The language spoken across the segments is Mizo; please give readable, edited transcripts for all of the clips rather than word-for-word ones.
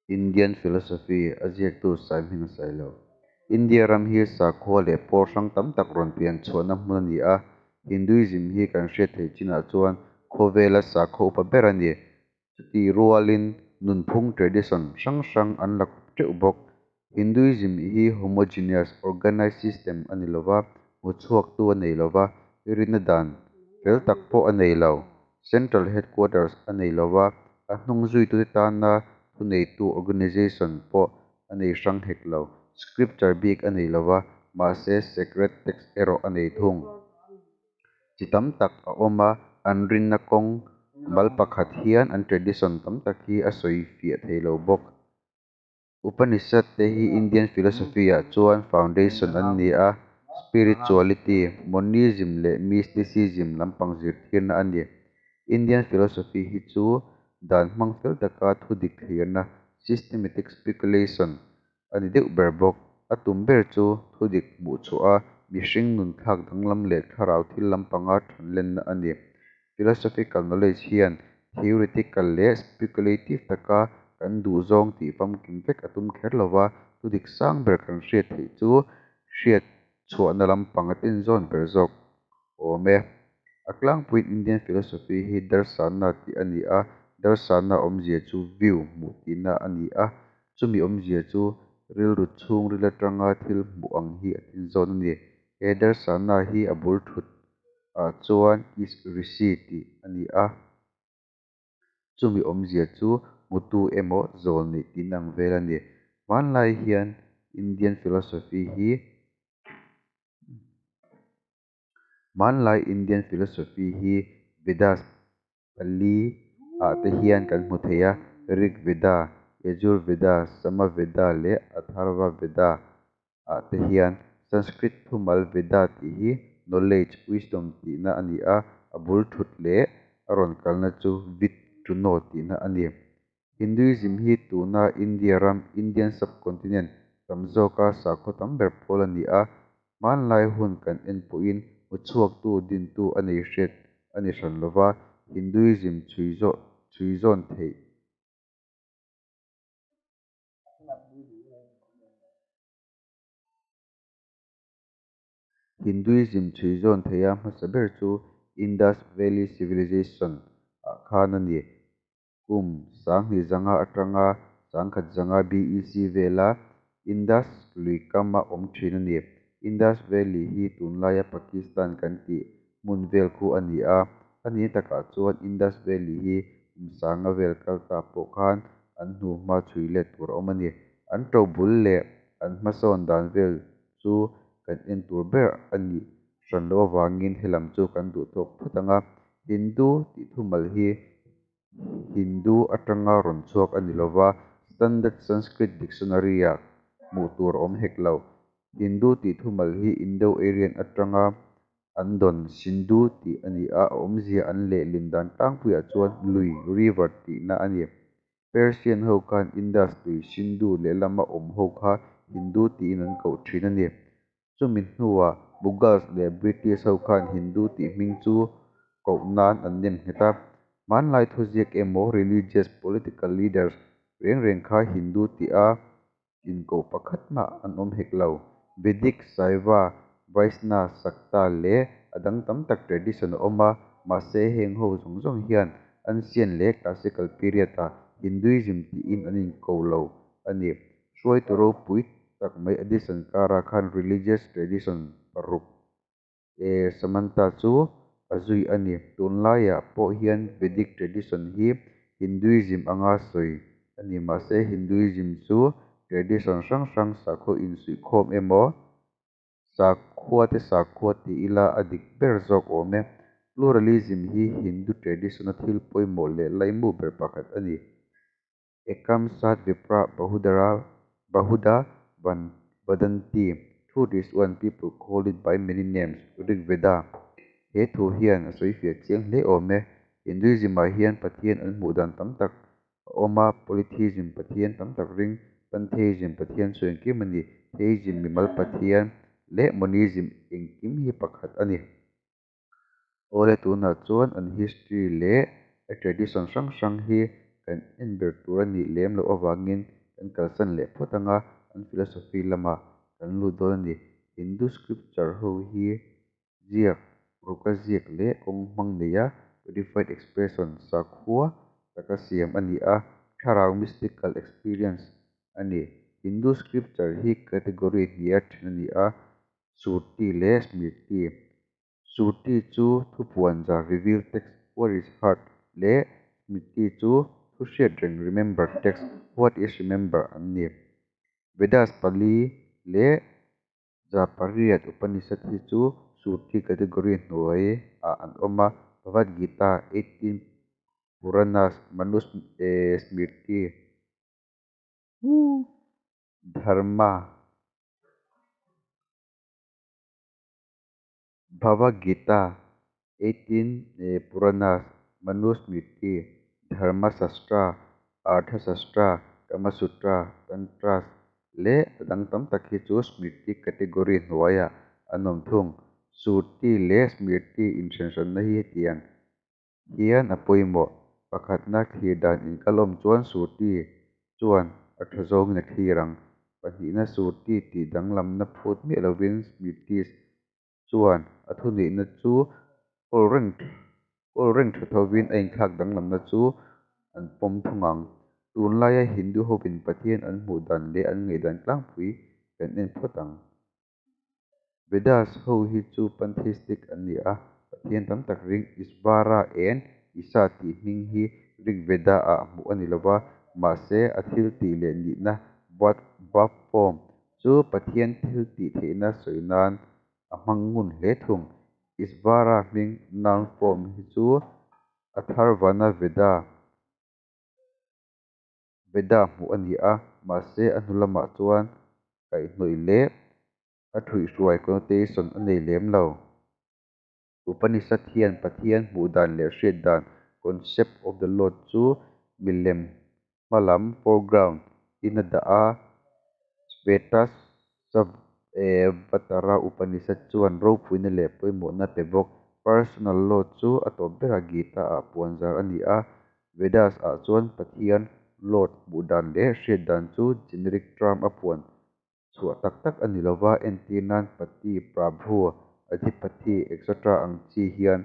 Indian Philosophy a ziaktu Saihminga Sailo. India ram hi sakhua leh pawl hrang tam tak rawn pian chhuahna hmun a ni a. Hinduism hi kan hriat theih chinah chuan khawvela sakhaw upa ber a ni. Chutih rualin nunphung tradition hrang hrang an la kawp teuh bawk. Hinduism hi homogeneous organized system a ni lova, hmuchhuaktu a nei lova, rinna dan fel tak pawh a nei lo. Central headquarters a nei lova, a hnungzuitute tana thuneitu organization pawh a nei hrang hek lo. Scripture bik a nei lova, mahse sacred text erawh a nei thung. Chi tam tak a awm a, an rinna kawng mal pakhat hian an tradition tam tak hi a sawi fiah thei lo bawk. Upanishad te hi Indian philosophy-ah chuan foundation an ni a, spirituality, monism leh mysticism lampang zirtirna a ni. Indian philosophy hi chu dan hmang fel taka thudik thlirna, systematic speculation, a ni deuh ber bawk. A tum ber chu thudik hmuhchhuah a, mihring nun thlak danglam leh thlarau thil lampanga thanlenna a ni. Philosophical knowledge hian theoretical leh speculative taka kan duhzawng tih famkim vek a tum kher lova, thudik sang ber kan hriat theih chu hriat chhuahna lampang a tinzawn ber zawk awm e. A tlangpuiin Indian philosophy hi Darsana tih a ni a, Darsana awmzia chu view, hmuh tihna a ni a, chumi awmzia chu rilru chhungril atanga thil hmuh ang hi a tinzawn a ni. He Darsana hi a bul thut ah chuan is Rishi tih a ni a, chumi awmzia chu hmutu emaw zawlneih tihna ang vel a ni. Hmanlai hian Indian philosophy hi Hmanlai Indian philosophy hi Vedas pali ah te hian kan hmu thei a, Rig Veda, Yajur Veda, Sama Veda leh Atharva Veda ah te hian. Sanskrit thumal Veda tih hi knowledge, wisdom tihna a ni a, a bul thut leh a rawn kalna chu vid, to know tihna a ni. Hinduism hi tuna India ram, Indian subcontinent, tam zawka sakhaw tam ber pawl a ni a. Hmanlai hun kan en pawhin hmuchhuaktu, dintu a nei hriat a ni hran lova, Hinduism chhui zawh chhui zawn theih. Hinduism chhui zawn theiha hmasa ber chu Indus Valley Civilization ah khan a ni. Kum 2500 atanga 1100 BEC vela Indus lui kama awm thin a ni. Indus Valley hi tunlaia Pakistan kan tih hmun vel khu a ni a. A nihna takah chuan Indus Valley hi kum 5000 vel kal ta pawh khan an hnuhma chhui let tur a awm a ni. An tobul leh an hmasawn dan vel chu kan en tur ber a nih hran loh avangin helam chu kan duhtawk phawt ang a. Hindu tih thumal hi Hindu atanga rawn chhuak a ni lova, Standard Sanskrit Dictionary-ah hmuh tur a awm hek lo. Hindu tih thumal hi Indo-Aryan atanga an dawn Sindhu tih a ni a, a awmzia an lehlin dan tlangpuiah chuan lui, river, tihna a ni. Persian ho khan Indus tui, Sindhu, lehlama awm ho kha Hindu tiin an koh thin a ni. Chumi hnuah Mughals leh British ho khan Hindu tih hming chu koh nan an nem nghet a. Hmanlai thuziak emaw religious, political leaders reng reng kha Hindu tih a inkoh pakhat mah an awm hek lo. Vedic, Saiva, Vaisna, Sakta leh a dang tam tak tradition a awm a, mahse heng ho zawng zawng hian ancient leh classical period ah Hinduism tiin an inko lo a ni. Hruaitu ropui tak mai Adi Shankara khan religious tradition paruk e Samanta chu a zui a ni. Tunlaiah pawh hian Vedic tradition hi Hinduism anga sawi a ni. Mahse Hinduism chu tradition hrang hrang sakhaw insuihkhawm emaw sakhuate sakhua ti ila a dik ber zawk awm e. Pluralism hi Hindu tradition-a thil pawimawh leh laimu ber pakhat a ni. Ekam Sat Vipra Bahudara Bahuda Van Vadanti, Truth is one, people call it by many names, Rig Veda. He thu hian a sawifiah chiang hle awm e. Hinduism-ah hian Pathian an hmuh dan tam tak a awm a, polytheism, Pathian tam tak ring, pantheism, Pathian chu engkim a ni, theism, mimal Pathian, leh monism, engkim hi pakhat a ni. Awle tunah chuan an history leh a tradition hrang hrang hi kan en ber tur a nih lem loh avangin Kan kalsan leh phawt anga, an philosophy lamah kan lut dawn a ni. Hindu scripture ho hi ziak ruka ziak leh kawnghmang neia codified expression, sakhua taka siam a ni a, thlarau mystical experience a ni. Hindu scripture hi category hniha then a ni a, Shruti leh Smriti. Shruti chu thu puanzar revealed text, what is heard, leh Smriti chu thu hriatreng remembered text, what is remembered, an ni. Vedas pali leh 800 Upanishad hi chu Shruti category hnuaiah an awm a, Bhagavad Gita, 18 Puranas, Manu Smriti, Dharma. Bhagavad Gita, 18 Puranas, Manu Smriti, Dharma Shastra, Artha Shastra, Kama Sutra, Tantras leh a dang tam tak hi chu Smriti category hnuaiah an awm thung. Shruti leh Smriti inthenhranna hi hetiang hian a pawimawh. Pakhatna, thlir dan inkal awm chuan Shruti chuan a tha zawngin a thlir ang. Pahnihna, Shruti tih danglamna phut miah lovin Smritis chuan a thuneihna chu kawl reng tha thovin a inthlak danglamna chu an pawm thung ang. Tunlaia Hindu hovin Pathian an hmuh dan leh an ngaihdan tlangpui kan en phawt ang. Vedas ho hi chu pantheistic an ni a, Pathian tam tak ring. Isvara and Isha tih hming hi Rig Veda-ah hmuh a ni lova, mahse a thiltih leh nihna, verb form, chu Pathian thiltihtheihna sawi nan a hmang ngun hle thung. Isvara hming, noun form, hi chu Atharvana Veda hmuh a ni a, mahse a hnu lamah chuan kaihhnawih leh a thuihhruai connotation a nei lem lo. Upanishad hian Pathian hmuh dan leh hriat dan, concept of the Lord, chu milem hmalam, foreground, in a dah a. Shvetashvatara Upanishad chuan ropuina leh pawimawhna a pe bawk. Personal Lord chu a tawp berah Gita-ah puanzar a ni a. Vedas-ah chuan Pathian, Lord, hmuh dan leh hriat dan chu generic term a puan chhuah tak tak a ni lova, entirnan Pati, Prabhu, Adhipati, etc. Ang chi hian.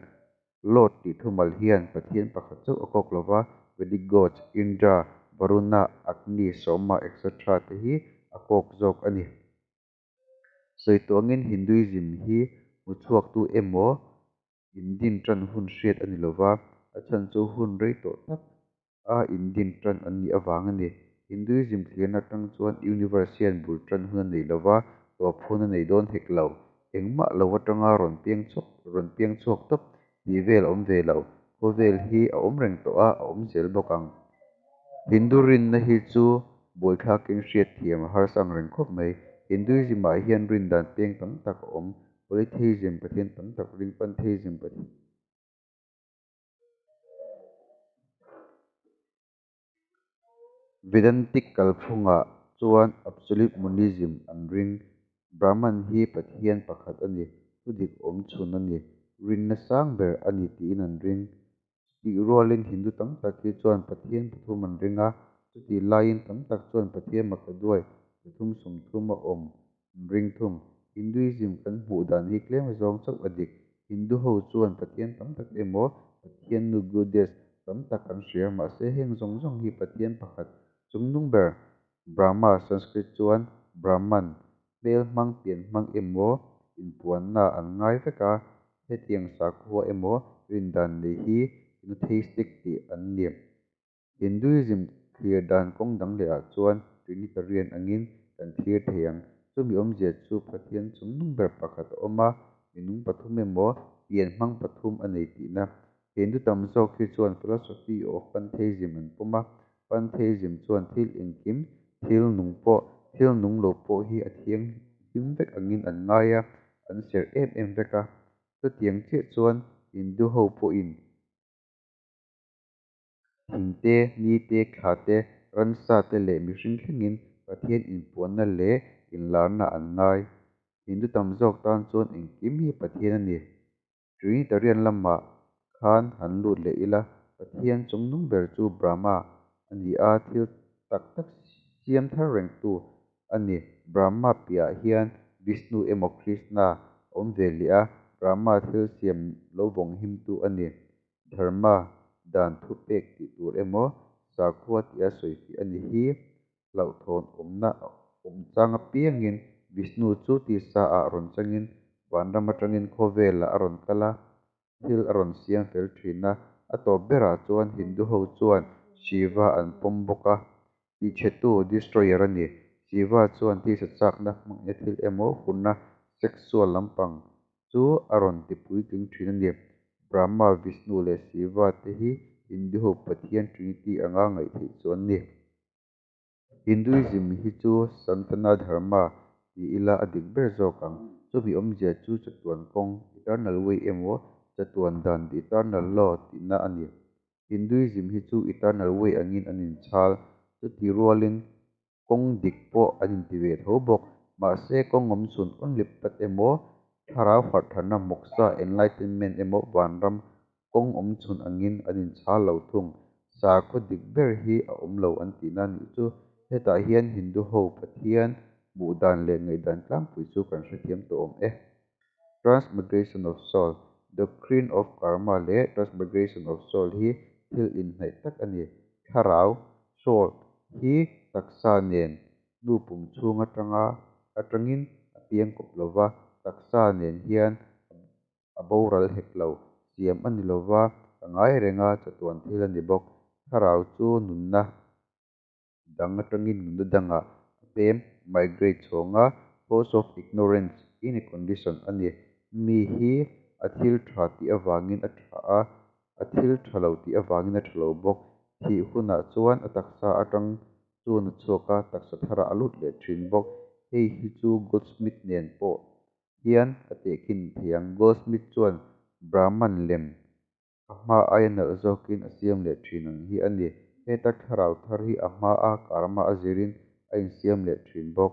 Lord tih thumal hian Pathian pakhat chauh a kawk lova, Vedic gods, Indra, Varuna, Agni, Soma, etc. Te hi a kawk zawk a ni. Sawi tawh angin Hinduism hi hmuchhuaktu emaw indin tan hun hriat a ni lova, a chhan chu hun rei tawh tak a indin tan an nih avang a ni. Hinduism thlirna atang chuan universe hian bul tan hun a nei lova, tawp hun a nei dawn hek lo. Engmah lo atanga rawn piang chhuak tawp tih vel a awm ve lo. Khawvel hi a awm reng tawh a, a awm zel bawk ang. Hindu rinna hi chu buaithlakin hriatthiam a harsa ang reng khawp mai. Hinduism-ah hian rindan peng tam tak a awm. Polytheism, Pathian tam tak ring, Pantheism, Vedantic kalphungah chuan absolute monism an ring. Brahman hi Pathian pakhat a ni, thudik awm chhun a ni, rinna sang ber a ni tiin an ring. Chutih rualin Hindu tam tak hi chuan Pathian pathum an ring a, chutih laiin tam tak chuan Pathian maktaduai 330 a awm an ring thung. Hinduism kan hmuh dan hi tlem azawng chauh a dik. Hindu ho chuan Pathian tam tak emaw Pathian nu goddess tam tak an hria, mahse heng zawng zawng hi Pathian pakhat chungnung ber Brahma, Sanskrit chuan Brahman, hmelhmang pianhmang emaw inpuanna an ngai vek a, hetiang sakhua emaw rindan nei hi henotheistic tih an ni. Hinduism thlir dan kawng dang lehah chuan Trinitarian angin kan thlir thei ang. Chumi awmzia chu Pathian chungnung ber pakhat a awm a, minung pathum emaw pianhmang pathum a nei tihna. Hindu tam zawk hi chuan philosophy of pantheism an pawm a. Pantheism chuan thil engkim, thil nung pawh, thil nung lo pawh hi a thianghlim vek angin an ngai a, an serh em em vek a. Chutiang chiah chuan Hindu ho pawhin thing te, ni te, thla te, ransa te leh mihring thlengin Pathian inpuanna leh inlarna an ngai. Hindu tam zawk tan chuan engkim hi Pathian a ni. Trinitarian lamah khan han lut leh ila, Pathian chungnung ber chu Brahma a ni a, thil tak tak Siam thar rengtu a ni. Brahma piahah hian Vishnu emaw Krishna a awm ve leh a, Brahma thil siam lo vawnghimtu a ni. Dharma, dan, thupek tih tur emaw sakhua tia sawifiah a ni, hi hlauhthawn awmna a awm chang apiangin Vishnu chu tisa-ah rawn changin vanram atangin khawvelah a rawn kal a, thil a rawn siam fel thin a. A tawp berah chuan Hindu-ho chuan Shiva an pawm bawk a, tichhetu, destroyer, a ni. Shiva chuan tisa châkna, hmangaihna thil emaw hurna, sexual lampang, chu a rawn tipuitling thin a ni. Brahma, Vishnu leh Shiva te hi Hindu-ho pathian trinity anga ngaih theih chu an ni. Hinduism hi chu Sanatana Dharma ti ila a dik ber zawk ang. Chumi awmzia chu chatuan kawng, eternal way, emaw chatuan dan, the eternal law, tihna a ni. Hinduism hi chu eternal way angin an inchhal. Chutih rualin kawng dik pawh an inti ve tho bawk. Mahse kawng awmchhun, only path, emaw thlarau harhtharna, moksha, enlightenment, emaw vanram kawng awmchhun angin an inchhal lo thung. Sakhaw dik ber hi a awm lo an tihna a nih chu. Hetah hian Hindu-ho pathian hmuh dan leh ngaihdan tlangpui chu kan hrethiam tawh awm e. Transmigration of Soul, Doctrine of Karma leh Transmigration of Soul hi thil inhnaih tak a ni. Thlarau, soul, hi taksa nen nu pum chhung atanga atangin a piang kawp lova, taksa nen hian a boral hek lo. Siam a ni lova, a ngai reng a, chatuan thil a ni bawk. Thlarau chu nunna dang atangin nunna dangah a pem, migrate, chhawng a, force of ignorance in a condition a ni. Mi hi a thil tha tih avangin a tha a, a thil tha lo tih avangin a tha lo bawk. Thih hunah chuan a taksa atang chuan a chhuak a, taksa tharah a lut leh thin bawk. Hei hi chu goldsmith nen pawh hian a tehkhin theih ang. Goldsmith chuan Brahman lem a hma aia nalh zawkin a siam leh thin ang hi a ni. Heta thlarau thar hi a hma a karma a zirin a insiam leh thin bawk.